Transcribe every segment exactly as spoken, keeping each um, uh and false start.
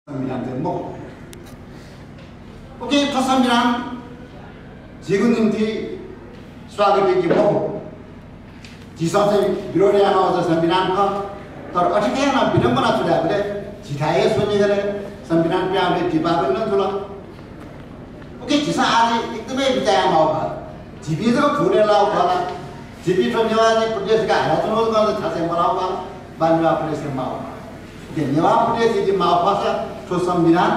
संविधान चाहिँ मखु। OK, थ्व संविधान झीगु निम्ति स्वागतयोग्य मखु। झीसं चाहिँ विरोध यानाः अझ संविधान खः, तर अथे यानाः विडम्बना छु धायेबलय् झीथाय् हे स्वनिगलय् संविधान पिहां वये दिपावली नं जुल। OK, झीसं आः एकदमै बिचाः याये माःगु खः। झीपिं जक भुलय् लाःगु खः ला? झीपिं थ्व नेवाः चाहिँ प्रदेश का हालाच्वनागु खः, थासय् मलाःगु खः ला? बा नेवाः प्रदेश का माःगु खः। OK, नेवाः प्रदेश यदि माःगु खःसा थ्व संविधान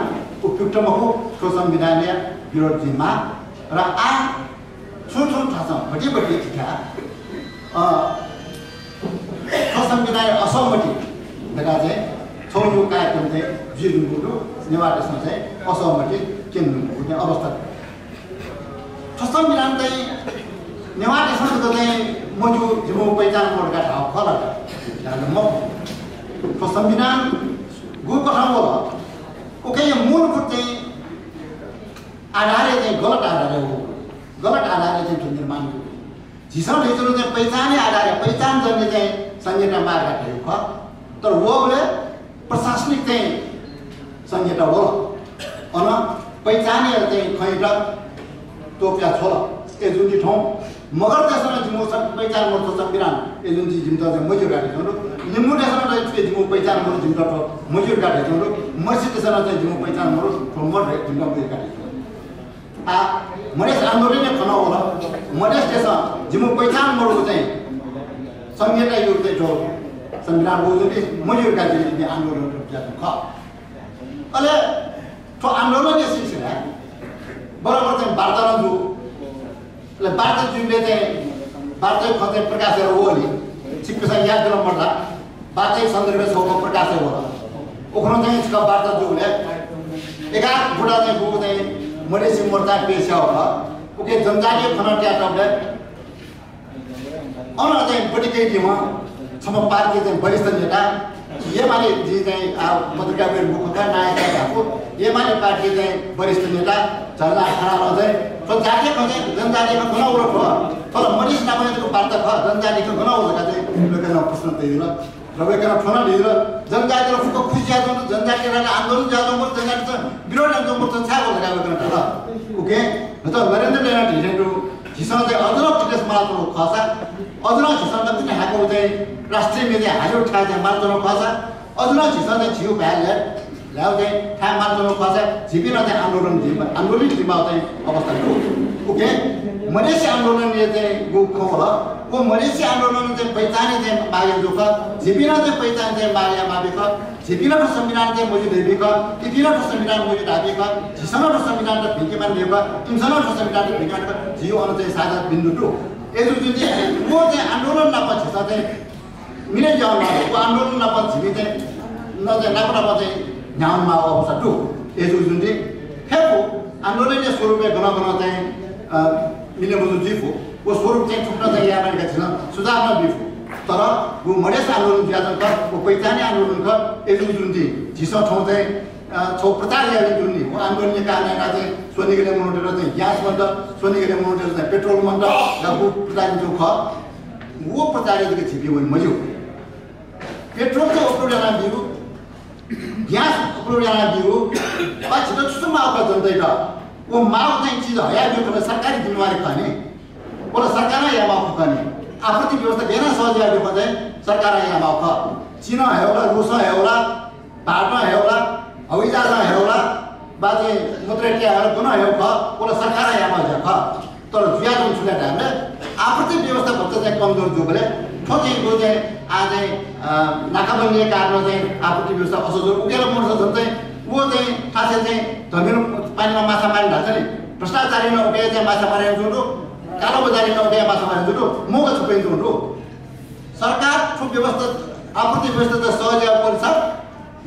उपयुक्त मखु, थ्व संविधानया विरोध जुइमाः। र आः छुं छुं थासं भति भति झीथाय्, अ, थ्व संविधानय् असहमति धकाः चाहिँ छगू कार्यक्रम चाहिँ जुइधुंकूगु दु। नेवाःतय्सं चाहिँ असहमति क्यनेधुंकूगु चाहिँ अवस्था दु। थ्व संविधान चाहिँ नेवाःतय्सं जक चाहिँ मज्यू, जिमिगु पहिचान मदु धकाः धाःगु खः ला? धाःगु मखु। थ्व संविधान गुकथं वल, उकिया मूलभूत चाहिँ आधारय् चाहिँ गलत आधारय् वःगु, गलत आधारय् चाहिँ थ्व निर्माण जूगु। झीसं धयाच्वनागु चाहिँ पहिचानया आधारय्, पहिचानजन्य चाहिँ संघीयता माः धकाः धयागु खः। तर वःबलय् प्रशासनिक चाहिँ संघीयता वल। अन पहिचानया चाहिँ खँयात त्वपुया छ्वल। अय्‌जूगुलिं थौं मगरतय्सं नं जिमिगु सं-, पहिचान मदु थ्व संविधान, अय्‌जूगुलिं जिमित चाहिँ मज्यू धकाः धयाच्वंगु दु। लिम्बूतय्सं नं चाहिँ थ्व जिमिगु पहिचान मदु, जिमित थ्व मज्यू धकाः धयाच्वंगु दु। मधेसीतय्सं नं चाहिँ जिमिगु पहिचान मदु, थ्व मदु, जिमित मज्यू धकाः धयाच्वंगु दु। आः, मधेस आन्दोलनय् खँ नं वल। मधेसीतय्सं जिमिगु पहिचान मदुगु चाहिँ संघीयतायागु चाहिँ थ्व संविधान वःगु जुइ मज्यू धकाः जिमिसं आन्दोलन जुयाच्वंगु खः। अले थ्व आन्दोलनया सिलसिलाय् बराबर चाहिँ वार्ता नं जू। अले वार्ता जुइबलय् चाहिँ वार्ताया खँ चाहिँ प्रकाश यायेत वःगुलिं छिकपिन्सं याद जुल मखुला, वार्ताया सन्दर्भय् छगू खँ प्रकाश यायेत वल। उखुन्हु चाहिँ छकः वार्ता जूबलय् एघार बुँदा चाहिँ गुगु चाहिँ मधेसी मोर्चां पेश याःगु खः। उकी जनजातीय खँ नं तयातःबलय् अन चाहिँ बटुकेदीम्ह छम्ह पार्टीया चाहिँ वरिष्ठ नेता, एमाले, जिं चाहिँ, आ, पत्रिकाविद् मखु का, नायः का धाःगु, एमाले पार्टीया चाहिँ वरिष्ठ नेता झलनारायण खनालं चाहिँ थ्व जातीय खँ चाहिँ जनजातीय खँ गन वल थ्व? थ्व ला मधेसी नाप जक वार्ता खः, जनजातीय खँ गन वल धकाः चाहिँ वय्कलं प्रश्न तयादिल। र वय्कलं थ्व नं धयादिल, जनजातित फुक्क खुसी जुयाच्वंगु दु, जनजातिया लागि आन्दोलन जुयाच्वंगु दु, जनजातित विरोध यानाच्वंगु दु, छाय् वल धकाः वय्कलं धाल। OK, नरेन्द्र दाइनं धयाथें दु, झीसं चाहिँ अझ नं प्रदेश मालाच्वंगु खःसा, अझ नं झीसं दक्वसिनं हाकः चाहिँ राष्ट्रिय म्ये चाहिँ हालेगु थाय् चाहिँ मालाच्वंगु खःसा, अझ नं झीसं चाहिँ झीगु भाय् ल्हाये, ल्हायेगु चाहिँ थाय् मालाच्वंगु खःसा, झीपिं नं चाहिँ आन्दोलन जुइमा, आन्दोलन जुइमाःगु चाहिँ अवस्था दु। OK, मधेसी आन्दोलनया चाहिँ गुगु खँ वल, व मधेसी आन्दोलनं चाहिँ पहिचान चाहिँ माग यानागु खः, झीपिं नं चाहिँ पहिचान चाहिँ माग यायेमाःपिं खः। झीपिं नं थ्व संविधान चाहिँ मज्यू धइपिं खः, इपिं नं थ्व संविधान मज्यू धाःपिं खः, झीसं नं थ्व संविधानयात भिंके मानि धइपिं खः, इमिसं नं थ्व संविधानयात भिंके मानि धइपिं खः, झीगु अन चाहिँ साझा बिन्दु दु। अय्‌जूगुलिं चाहिँ व चाहिँ आन्दोलन नाप झीसं चाहिँ मिले जुयावनेमाः, व आन्दोलन नाप झीपिं चाहिँ नं चाहिँ नाप नाप चाहिँ न्ह्यावनेमाःगु अवस्था दु। अय्‌जूगुलिं चाहिँ फय्‌कू आन्दोलनया स्वरूपय् गन गन चाहिँ, अ, मिले मजू जुइफु। व स्वरूप चाहिँ थुकथं चाहिँ यायेमाः धकाः झीसं सुझाव नं बीफु। तर व मधेस आन्दोलन जुयाच्वंगु खः, व पहिचानया आन्दोलन खः। अय्‌जूगुलिं चाहिँ झीसं थौं चाहिँ, अ, छगू प्रचार याये धुन नि। व आन्दोलनया कारणं यानाः चाहिँ स्वनिगलय् मनूतय्त चाहिँ ग्यास मन्त, स्वनिगलय् मनूतय्त चाहिँ पेट्रोल मन्त, व प्रचार यानाच्वंगु खः। व प्रचारय् जक झीपिं वने मज्यू। पेट्रोल चाहिँ उपलब्ध यानाबीगु, ग्यास उपलब्ध यानाबीगु, वा झीत छु छु माःगु खः जनतायात, व माःगु चाहिँ चिज हयाबीगु खः, सरकारी जिम्मेवारी खः नि। व ला सरकारं यायेमाःगु खः नि। आपूर्ति व्यवस्था गय् यानाः सहज यायेगु खः चाहिँ सरकारं यायेमाःगु खः। चीनं हयेगु ला, रुसं हयेगु ला, भारतं हयेगु ला, हवाईजहाजं हयेगु ला, वा चाहिँ मदिराया ट्याःर गनं हयेगु खः, व ला सरकारं यायेमाःगु ज्या खः। तर जुयाच्वंगु छु धायेबलय् आपूर्ति व्यवस्था भचा चाहिँ कमजोर जूबलय् थ्व चाहिँ व चाहिँ आः चाहिँ, अ, नाकाबन्दीया कारणं चाहिँ आपूर्ति व्यवस्था असोज जुल। उकिया ला मनूत झन चाहिँ व चाहिँ थासय् चाहिँ धमिलो पानीमा माछा मारे धाःसा नि, भ्रष्टाचारीं नं उकिया चाहिँ माछा मारे यानाच्वंगु दु, कालाबजारीं नं उकिया माछा मारे यानाच्वंगु दु, मौका छुप्यं च्वंगु दु। सरकार थ्व व्यवस्था, आपूर्ति व्यवस्था चाहिँ सहज यायेगु पक्षय्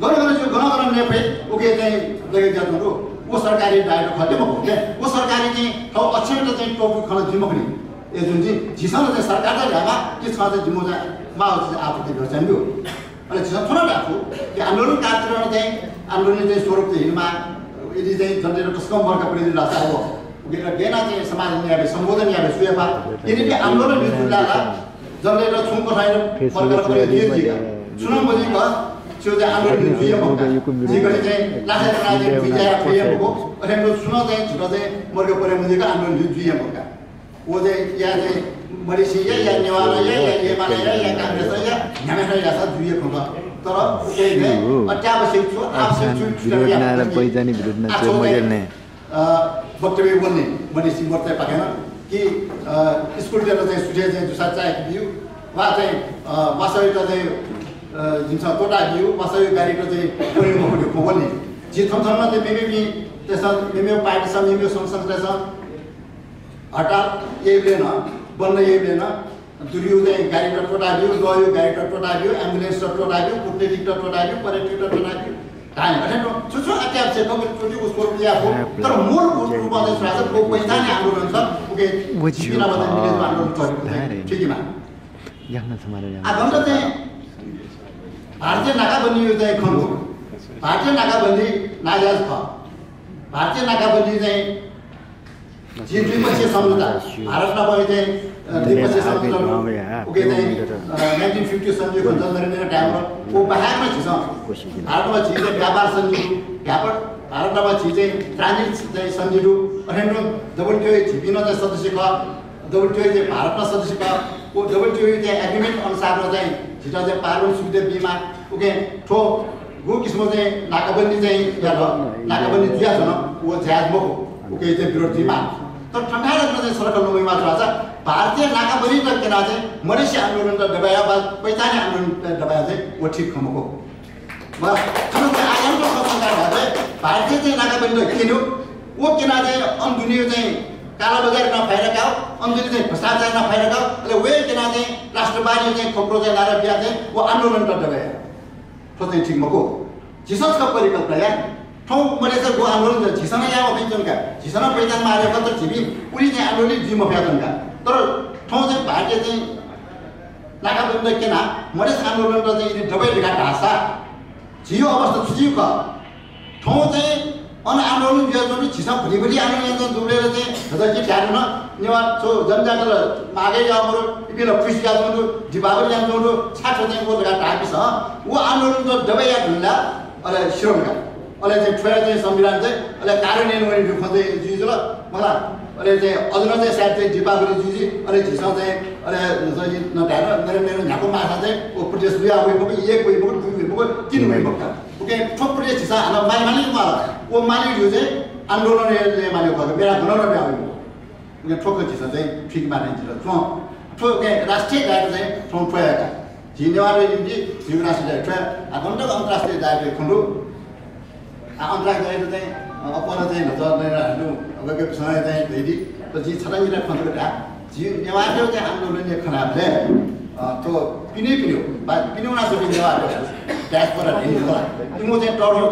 गन गन ज्यू, गन गन नये फइ, उकिया चाहिँ लगे जुयाच्वंगु दु। व सरकारी दायित्व खः मखु, व सरकारी चाहिँ थःगु अक्षमता चाहिँ त्वपुइ खँ जुइ मखु नि। अय्‌जूगुलिं चाहिँ झीसं नं चाहिँ सरकारयात धायेमाः कि छं चाहिँ जिमिगु चाहिँ माःगु चाहिँ आपूर्ति व्यवस्था यानाब्यु। अले झीसं थ्व नं धायेफु कि आन्दोलनकारीतय्‌सं चाहिँ आन्दोलनया चाहिँ स्वरूप चाहिँ हिलेमाः, यदि चाहिँ जनतायात कसकं मर्का परे जुल धाःसा व उकियात गय् यानाः चाहिँ समाधान यायेबी, सम्बोधन यायेबी, सुयापा। यदि आन्दोलन जुल धाःसा जनतायात छुं कथंयात मर्का परे जुइ जुइ का। छुं नं मजुइक चाहिँ आन्दोलन जुइ मखु का। झी गथे चाहिँ लासा लासा चाहिँ भुइँया फइ मखु। अथें सुनं चाहिँ झीत चाहिँ मर्ग परे मजिक आन्दोलन जुइ मखु का। व चाहिँ या चाहिँ मधेसी या, या नेवाः या, या एमाले या, या कांग्रेस या, न्ह्याम्हस्यां याःसा जुइ खः। तर उके चाहिँ अत्यावश्यक छु, आवश्यक छु, विरोध नाला बैजानी विरोध ना आ, चाहिँ मगेल ने। अ, वक्तव्य वने, मधेसी मोर्चापाखें कि, अ, स्कुलतय्त चाहिँ सुथय् चाहिँ जुसा चाय्के ब्यु, वा चाहिँ, अ, वासःयात चाहिँ, अ, जिमिसं त्वःता ब्यु, वासःया गाडीत चाहिँ प्रयोग मखु धइगु खँ वने। झी थन थन चाहिँ मेमेपिं तय्सं, मेमेगु पार्टीसं, मेमेगु संघ संस्थासं हडताल याइबलय् नं, बन्द याइबलय् नं, दुरीया चाहिँ गाडीत त्वःता ब्यु, लःया गाडीत त्वःता ब्यु, ambulance-त त्वःता ब्यु, कूटनीतिकत त्वःता ब्यु, पर्यटकत त्वःता ब्यु। धाइ, अथें नं छु छु अत्यावश्यक खः, त्वःतेगु स्वरूप याये फु। तर मूल रूपमा चाहिँ सुरु याःसा व पहिचान आन्दोलन छ, उके झीपिं नाप चाहिँ मिलेर आन्दोलन चलेको चाहिँ ठीक हे माः। आ, गन चाहिँ भारतीय नाकाबन्दी चाहिँ खँ दु। भारतीय नाकाबन्दी नाजायज खः। भारतीय नाकाबन्दी चाहिँ झी द्विपक्षीय सम्झौता, भारत नाप चाहिँ, अ, द्विपक्षीय सम्झौता, उके चाहिँ, अ, nineteen fifty सन्धि खँ दु, नरेन्द्र time-य्। व बाहेक नं झीसं भारत नाप झी चाहिँ व्यापार सन्धि दु, व्यापार, भारत नाप झी चाहिँ transit चाहिँ सन्धि दु, अथें नं WTO झीपिं नं चाहिँ सदस्य खः, WTO चाहिँ भारत नं सदस्य खः, व WTO चाहिँ agreement अनुसार नं चाहिँ झीत चाहिँ पारवहन सुविधा बीमाः, उके थ्व गु किसिमं चाहिँ नाकाबन्दी चाहिँ यात, नाकाबन्दी जुयाच्वन, व जायज मखु, उके चाहिँ विरोध जुइमाः। तर थन थाय् नं चाहिँ सरकार लुमय् मात्र छ, भारतीय नाकाबन्दी त क्यना चाहिँ मधेसी आन्दोलन त दबाया वा पहिचान आन्दोलन त दबाया चाहिँ व ठीक खँ मखु। व थन चाहिँ आयाम त सरकार भए भारतीय चाहिँ नाकाबन्दी त क्यन्यु, व क्यना चाहिँ अन दुने चाहिँ कालाबजारी नं फाइदा काः, अन दुने चाहिँ भ्रष्टाचार नं फाइदा काः, अले व क्यना चाहिँ राष्ट्रवादी चाहिँ खोक्रो चाहिँ नारा बिया चाहिँ व आन्दोलन त दबाया। थ्व चाहिँ ठीक मखु। झीसं छकः परिकल्पना या। थौं मधेसय् गु आन्दोलन झीसं नं याये मफयाच्वन का। झीसं नं पहिचान मारे खः, तर झीपिं उलि चाहिँ आन्दोलन जुइ मफयाच्वन का। तर थौं चाहिँ भारतीय चाहिँ नाकाबन्दी क्यना मधेस आन्दोलन त चाहिँ इलि दबाइ लिका धाःसा झीयो अवस्था छु जुइ खः? थौं चाहिँ अन आन्दोलन जुयाच्वंगु झीसं भुलि भुलि आन्दोलन यानाच्वंगु दुबलय् चाहिँ हजर कि ध्यान न नेवाः छु जनजातित माघे याः मरु, इपिं ला खुसि यानाच्वंगु, दीपावली यानाच्वंगु, छाय् थ्व चाहिँ व धकाः धाःपिसं व आन्दोलन त दबाइ याये धुन ला, अले सिधंका। अले चाहिँ थ्वया चाहिँ संविधान चाहिँ अले कार्यान्वयन वने धइगु खँ चाहिँ जुइ जुल, मखु ला? अले चाहिँ अझ नं चाहिँ सायद चाहिँ दीपावली जुइ जुइ, अले झीसं चाहिँ अले चाहिँ न धायेन, नरेन्द्र न्ह्याक्व माःसा चाहिँ व प्रदेश दुया वइ मखु, एक वइ मखु, दुई वइ मखु, तीन वइ मखु का। उकिं थ्व प्रदेश झीसं हानं माले माले माल। व माले धइगु चाहिँ आन्दोलनय् माले खः, मेरा गन नं ब्याहा वइ मखु। उकिं थ्व खँ झीसं चाहिँ ठीक माने झीत च्वं। थ्व उकिं राष्ट्रिय दायित्व चाहिँ थौं थ्व हे का। झी नेवाःतय् निंतिं झीगु राष्ट्रिय दायित्व थ्व हे। आ, गन तक अन्तर्राष्ट्रिय दायित्व खँ दु। आ, अन्तर्राष्ट्रिय दायित्व चाहिँ, अ, अप्वः नं चाहिँ न्हचा नयेधुन, अबलय् नं चाहिँ धयादी। तर जिं छता निता खँ जक धाये। झी नेवाःतय् चाहिँ आन्दोलनय् खँ ल्हायेबलय्, अ, थ्व पिने पिने, बा, पिने वनाच्वंपिं नेवाःत diaspora धइगु खः। इमिगु चाहिँ तःधंगु